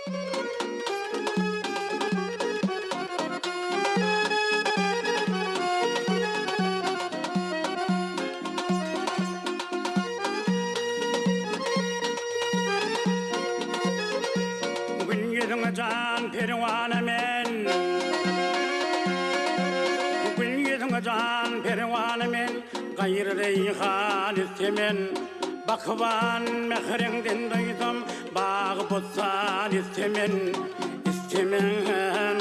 Gün ýüzüňe jan perwana men Gün ýüzüňe jan perwana men Gaýry reýhan istemen Bakyban mähriňden doýsam Bagy-bossan istemen Istemen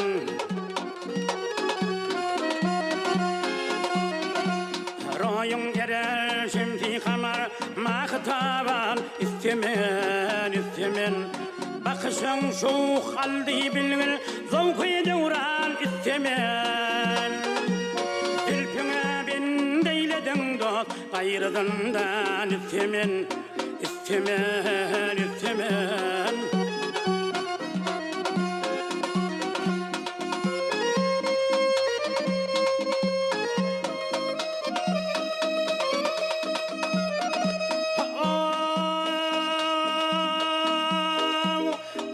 Roýuň gerer şemsi kamar Mahy-taban istemen Istemen Bakyşyň şuh aldy bilbil Zowky döwran istemen Zülpüňe bend eýlediň dost Gaýry zyndan istemen Istemen istemen.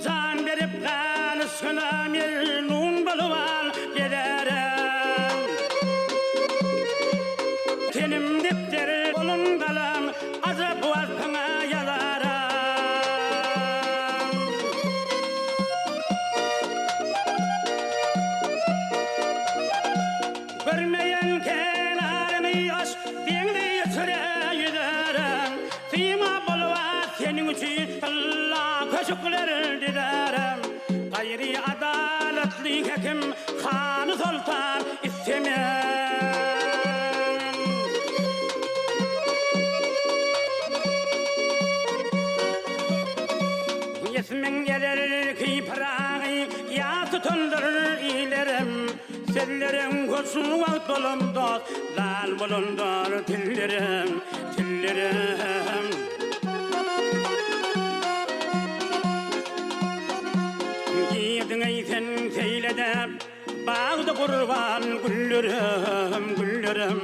Jan berip gan yşgyna melnun boluban gezerem. Tenim depder bolan galam ajap waspyňa ýazaram. Görmeýän kenaryny yşk deňzi içre ýüzerem. Sima boluba seniň üçin tylla köşükler düzerem. Gaýry adalatly hekim hany soltan istemen. Ismiň geler ki Pyragy ýat tutandyr ilerim. Sözleriň hoş wagt bolan dost, lal bolandyr tillerim, tillerim. Girdiň eý sen seýlede, bagda gurban güllerim, güllerim.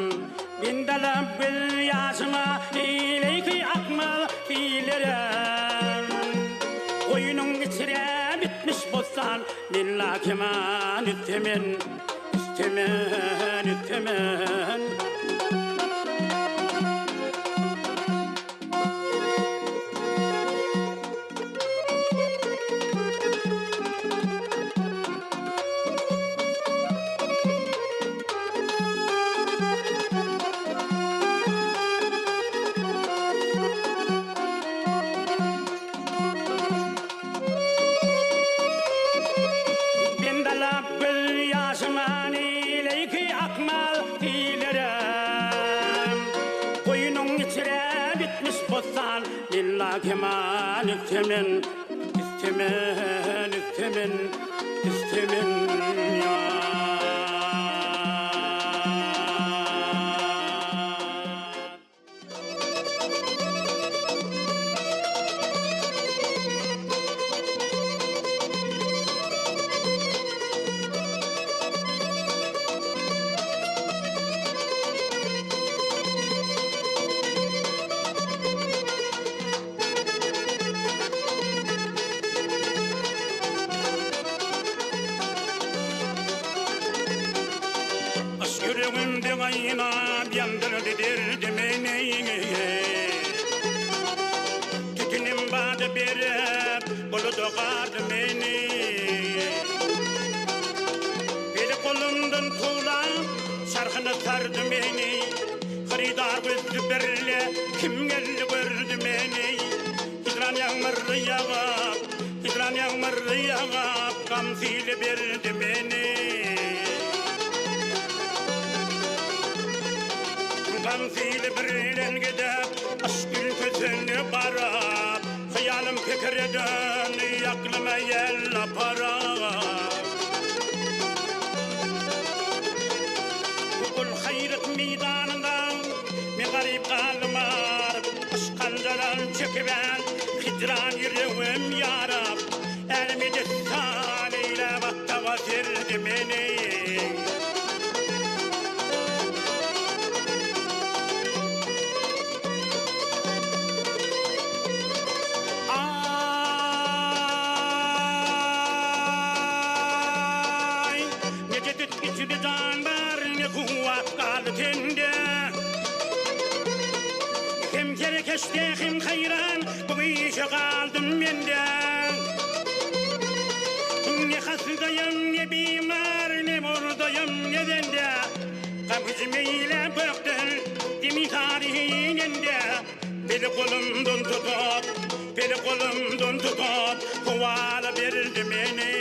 Bendalap göz ýaşyma eýleýki akmaz sillerim. Goýnuň içre bitmiş bossan, Men lakeman istemen, istemen, istemen. Bendalap göz ýaşyma neýleýki akmaz diýlerem. Goýnuň içre bitmiş bossan, Lilla kemal istemen, istemen, istemen, istemen ýar. Yşk ýüregimde gaýnap ýandyrdy derdimi Tütünim bada berip buluda gardy meni Beli golumdan towlap çarhyna sardy meni Hyrydar gözli birle kim geldi gördi meni Hijran ýagmyry ýagyp, hijran ýagmyry ýagyp gam sili berdi meni. Gam sili birlen gidip, yşk ülkesine baryp, hyýalym pikire döndi, aklyma ýel aparyp. Ol haýrat meýdanynda men garyp galdym aryp, Yşk hanjaran çekibän, hijran ýüregim ýarap, Älemi dessan eýläp atdaga serdi meni. Pereşdehim haýran, bu işe galdym men-de. Ne hasdaýam, ne bimar, ne murdaýam, ne zende. Gam hüjüm eýläp gökden, demi sary inende. Beli golumdan tutup, beli golumdan tutup, howala berdi meni.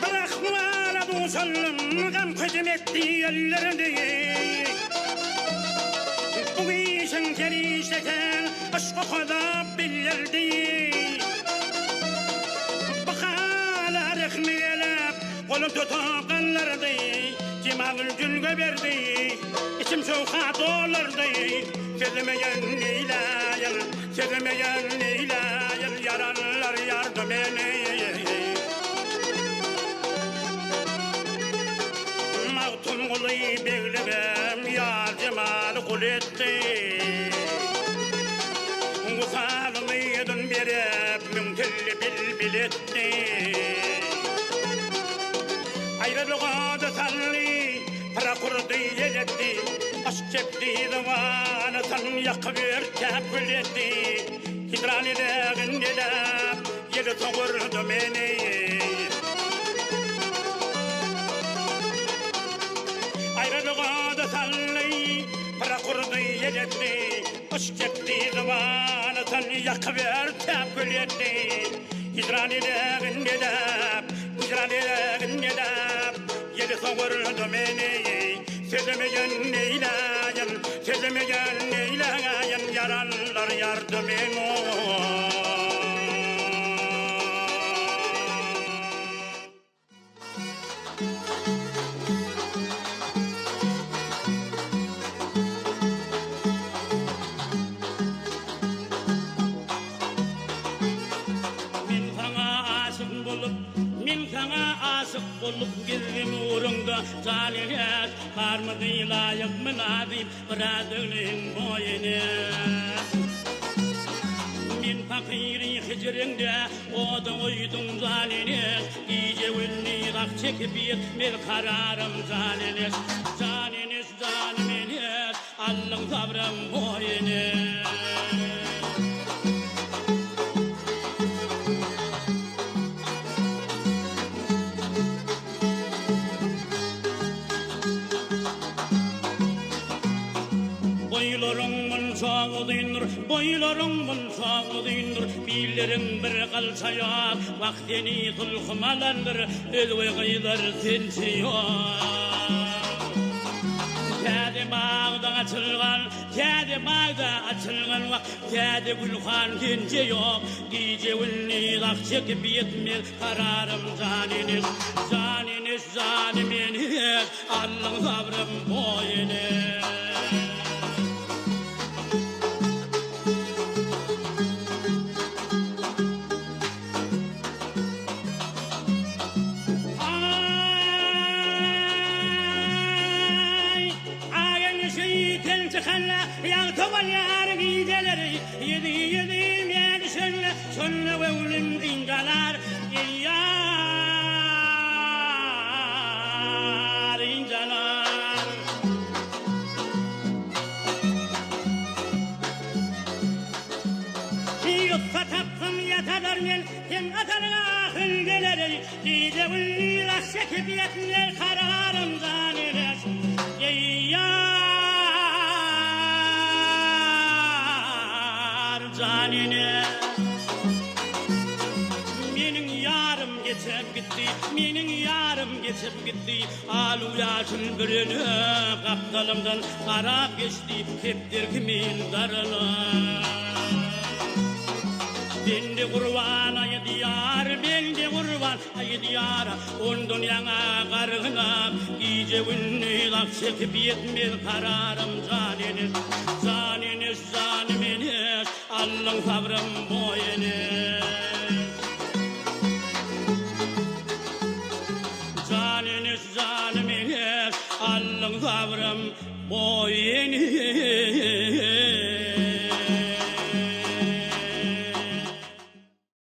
Bir ahwala duşaldym, gam hüjüm etdi ellerdi. Bu işiň serişdesi yşk okadap bildirdi. Bu hala rehmi gelip, golum tutup galdyrdy. Jemalyny jülge berdi, içim şowka doldurdy. Sözlemeýen neýläýin, sözlemeýen neýläýin, ýaranlar ýardy meni. Magtymguly begligem ýar jemaly gul etdi. Wysalyny ýedin berip, müňtilli bilbil etdi. Aýralyga-da saldy, pyrakurdy ýel etdi. Yşk çekdi zowalysyn ýakyp örtäp kül etdi. Hijran elegin eläp, ýele sowurdy meni. Aýralyga-da saldy, pyrakurdy ýel etdi. Yşk çekdi zowalysyn ýakyp örtäp kül etdi. Hijran elegin eläp, hijran elegin eläp, Ýele sowurdy meni. Sözlemeýen neýläýin, sözlemeýen neýläýin, Ýaranlar ýardy meni. Men saňa aşyk bolup, men saňa aşyk bolup gezdim ugruňda janyňäş, Barmydy laýyk mynasyp biraderligiň boýuna. Men pakyry hijriňde oda goýduň janyňäş, Gije-gündiz ah çekip ýetmez kararym janyňäş, Janyňäş, janym eneş, aldyň sabrym boýuna. Boýlaryň munça uzyndyr, boýlaryň munça uzyndyr, Billeriň bir gylça ýok, Wah, seni sulhum alandyr, Özge gyzlar sençe ýok. Täze bagda açylgan, täze bagda açylgan, Wah, täze gülhan sençe ýok, Gije-gündiz ah çekip ýetmez kararym jan eneş, Jan eneş, janym eneş, Allyň sabrym boý eneş. Aý, aýan şeýtan çykanda, Ýagty bolýar gijeleri, Ýedi ýedi men düşende, Şonda göwnüm ynjalar, Eý ýar, ynjalar. Ýutsa tapsam ýatadar men, Seň atalyňa ahyr geler eý, Gije-gündiz ah çekip ýetmez kararym jan eneş, Eý ýar, jan eneş. Meniň ýarym geçip gitdi, meniň ýarym geçip gitdi, Alu-ýaşyl bürenip gapdalymdan garap geçdi, Kepder kimin daralan. Bende gurban aýdýar, bende gurban aýdýar, Ondan ýaňa gargynap, gije-gündiz ah çekip ýetmez kararym jan eneş, jan eneş, janym eneş. Allyň sabrym boý eneş. Jan eneş, janym eneş, Allyň sabrym boý eneş.